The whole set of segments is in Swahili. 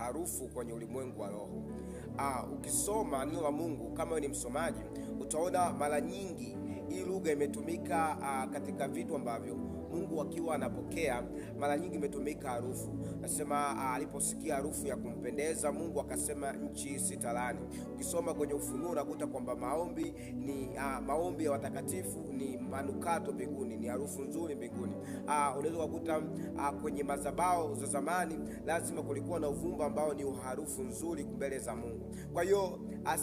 Harufu kwenye ulimwengu wa roho. Ukisoma neno la Mungu kama wewe ni msomaji, utaona mara nyingi hii lugha imetumika katika vitu ambavyo Mungu akiwa anapokea, mara nyingi imetumika harufu. Nasema aliposikia harufu ya kumpendeza Mungu akasema nchi sitalani. Ukisoma kwenye Ufunuo unakuta kwamba maombi ni maombi ya watakatifu ni manukato mbinguni, ni harufu nzuri mbinguni. Unaweza kukuta kwenye madhabahu za zamani lazima kulikuwa na uvumba ambao ni harufu nzuri mbele za Mungu. Kwa hiyo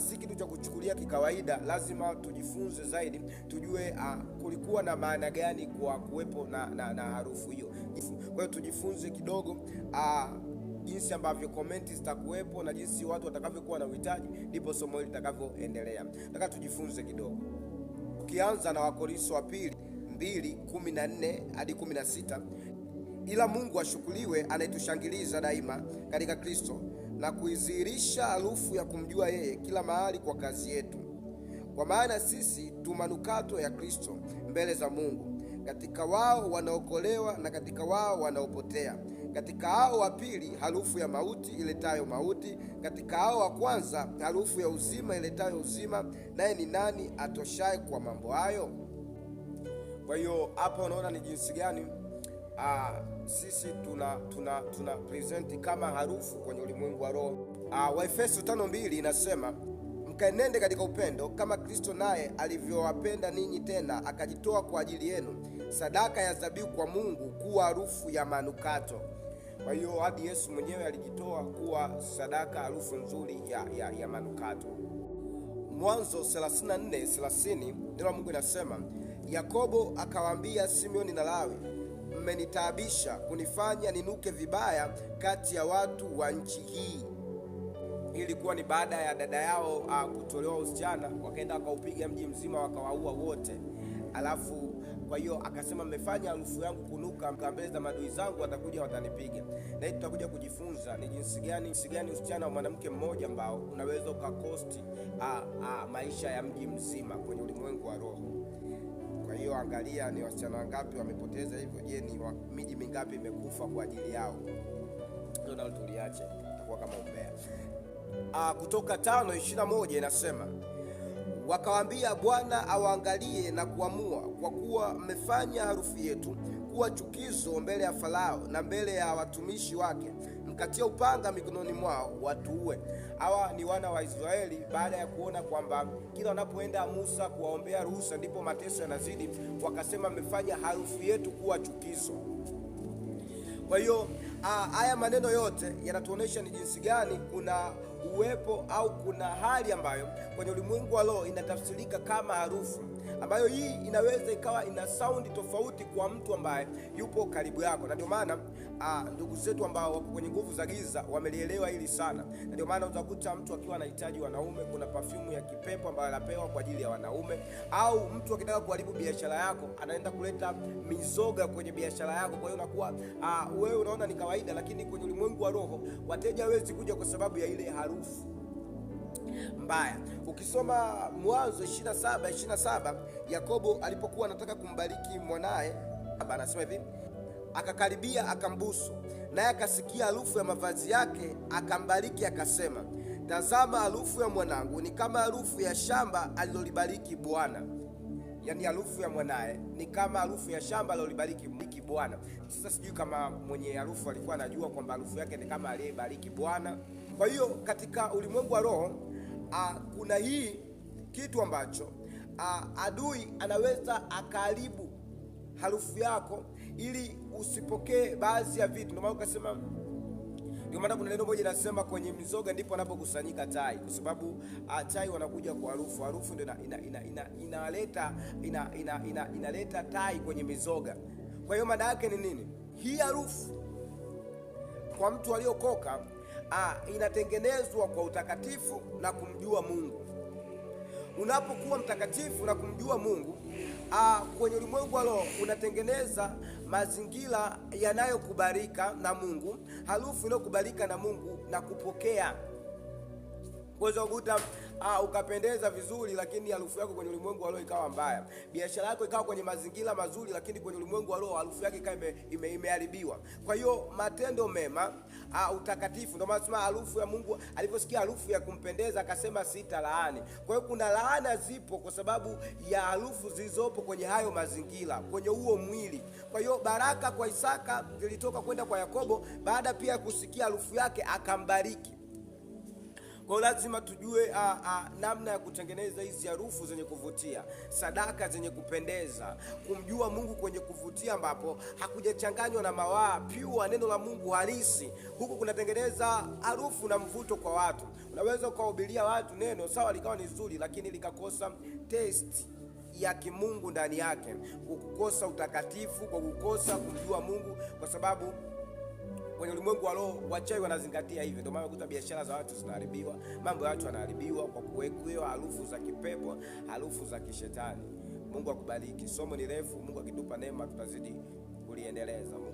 si kitu cha kuchukulia kikawaida, lazima tujifunze zaidi, tujue kulikuwa na maana gani kwa kuwepo na harufu hiyo. Kwa hiyo tujifunze kidogo jinsi ambavyo komenti zitakuwepo na jinsi watu watakavyokuwa na uhitaji, ndipo somo hili litakavyoendelea. Nataka tujifunze kidogo, ukianza na Wakorintho wa pili 2:14 hadi 16. Ila Mungu ashukuriwe anayetushangiliza daima katika Kristo na kuidhihirisha harufu ya kumjua yeye kila mahali kwa kazi yetu. Kwa maana sisi tu manukato ya Kristo mbele za Mungu, katika wao wanaokolewa na katika wao wanaopotea. Katika hao wa pili harufu ya mauti iletayo mauti, katika hao wa kwanza harufu ya uzima iletayo uzima. Naye ni nani atoshaye kwa mambo hayo? Kwa hiyo hapa unaona ni jinsi gani sisi tuna present kama harufu kwenye ulimwengu wa roho. Waefeso 5:2 inasema mkaenende katika upendo kama Kristo naye alivyowapenda ninyi, tena akajitoa kwa ajili yenu sadaka ya dhabihu kwa Mungu kuwa harufu ya manukato. Kwa hiyo hadi Yesu mwenyewe alijitoa kuwa sadaka, harufu nzuri ya manukato. Mwanzo 34:30 neno la Mungu inasema, Yakobo akawaambia Simeoni na Lawi, mmenitaabisha kunifanya ninuke vibaya kati ya watu wa nchi hii. Hii ilikuwa ni baada ya dada yao kutolewa usichana, wakaenda wakaupiga mji mzima wakawaua wote. Alafu kwa hiyo akasema mmefanya harufu yangu kunuka mbele za maadui zangu, watakuja watanipiga. Na hii tutakuja kujifunza ni jinsi gani usichana wa mwanamke mmoja ambao unaweza ukakosti maisha ya mji mzima kwenye ulimwengu wa roho. Kwa hiyo angalia ni wasichana wangapi wamepoteza hivyo. Je, ni miji mingapi imekufa kwa ajili yao? Hilo nalo tuliache, itakuwa kama umbea. Kutoka 5:21 inasema wakawaambia, Bwana awaangalie na kuamua, kwa kuwa mmefanya harufu yetu kuwa chukizo mbele ya Farao na mbele ya watumishi wake, mkatia upanga mikononi mwao watuue. Hawa ni wana wa Israeli baada ya kuona kwamba kila wanapoenda Musa kuwaombea ruhusa ndipo mateso yanazidi, wakasema mmefanya harufu yetu kuwa chukizo. Kwa hiyo haya maneno yote yanatuonesha ni jinsi gani kuna uwepo au kuna hali ambayo kwenye ulimwengu wa roho inatafsirika kama harufu, ambayo hii inaweza ikawa ina saundi tofauti kwa mtu ambaye yupo karibu yako. Na ndio maana ndugu zetu ambao wako kwenye nguvu za giza wamelielewa hili sana, na ndio maana utakuta mtu akiwa anahitaji wanaume, kuna perfume ya kipepo ambayo anapewa kwa ajili ya wanaume, au mtu akitaka kuharibu biashara yako anaenda kuleta mizoga kwenye biashara yako. Kwa hiyo unakuwa wewe unaona ni kawaida, lakini kwenye ulimwengu wa roho wateja hawezi kuja kwa sababu ya ile harufu mbaya. Ukisoma Mwanzo 27:27, Yakobo alipokuwa anataka kumbariki mwanaye, anasema hivi, akakaribia akambusu, naye akasikia harufu ya mavazi yake, akambariki akasema, tazama harufu ya mwanangu ni kama harufu ya shamba alilolibariki Bwana. Yaani harufu ya mwanaye ni kama harufu ya shamba alilolibariki Bwana. Sasa sijui kama mwenye harufu alikuwa anajua kwamba harufu yake ni kama aliyebariki Bwana. Kwa hiyo katika ulimwengu wa roho kuna hii kitu ambacho adui anaweza akaharibu harufu yako ili usipokee baadhi ya vitu. Ndio maana ukasema, ndio maana kuna neno moja linasema kwenye mizoga ndipo wanapokusanyika tai, kwa sababu tai wanakuja kwa harufu. Harufu ndio inaleta tai kwenye mizoga. Kwa hiyo maana yake ni nini? Hii harufu kwa mtu aliyokoka inatengenezwa kwa utakatifu na kumjua Mungu. Unapokuwa mtakatifu na kumjua Mungu, kwenye ulimwengu wa roho unatengeneza mazingira yanayokubalika na Mungu, harufu inayokubalika na Mungu na kupokea. Unaweza kukuta ukapendeza vizuri, lakini harufu yako kwenye ulimwengu wa roho ikawa mbaya. Biashara yako ikawa kwenye mazingira mazuri, lakini kwenye ulimwengu wa roho harufu yake ikawa imeharibiwa. Kwa hiyo matendo mema utakatifu. Ndio maana harufu ya Mungu, aliposikia harufu ya kumpendeza akasema sitalaani. Kwa hiyo kuna laana zipo kwa sababu ya harufu zilizopo kwenye hayo mazingira, kwenye huo mwili. Kwa hiyo baraka kwa Isaka zilitoka kwenda kwa Yakobo, baada pia ya kusikia harufu yake akambariki. Kwa hiyo lazima tujue namna ya kutengeneza hizi harufu zenye kuvutia, sadaka zenye kupendeza, kumjua Mungu kwenye kuvutia, ambapo hakujachanganywa na mawaa, pure neno la Mungu halisi. Huku kunatengeneza harufu na mvuto kwa watu. Unaweza ukahubiria watu neno sawa, likawa ni zuri, lakini likakosa taste ya kimungu ndani yake, kwa kukosa utakatifu, kwa kukosa kumjua Mungu, kwa sababu kwenye ulimwengu wa roho wachawi wanazingatia hivyo. Ndio maana unakuta biashara za watu zinaharibiwa, mambo ya watu yanaharibiwa kwa kuwekewa harufu za kipepo, harufu za kishetani. Mungu akubariki. Somo ni refu, Mungu akitupa neema tutazidi kuliendeleza. Mungu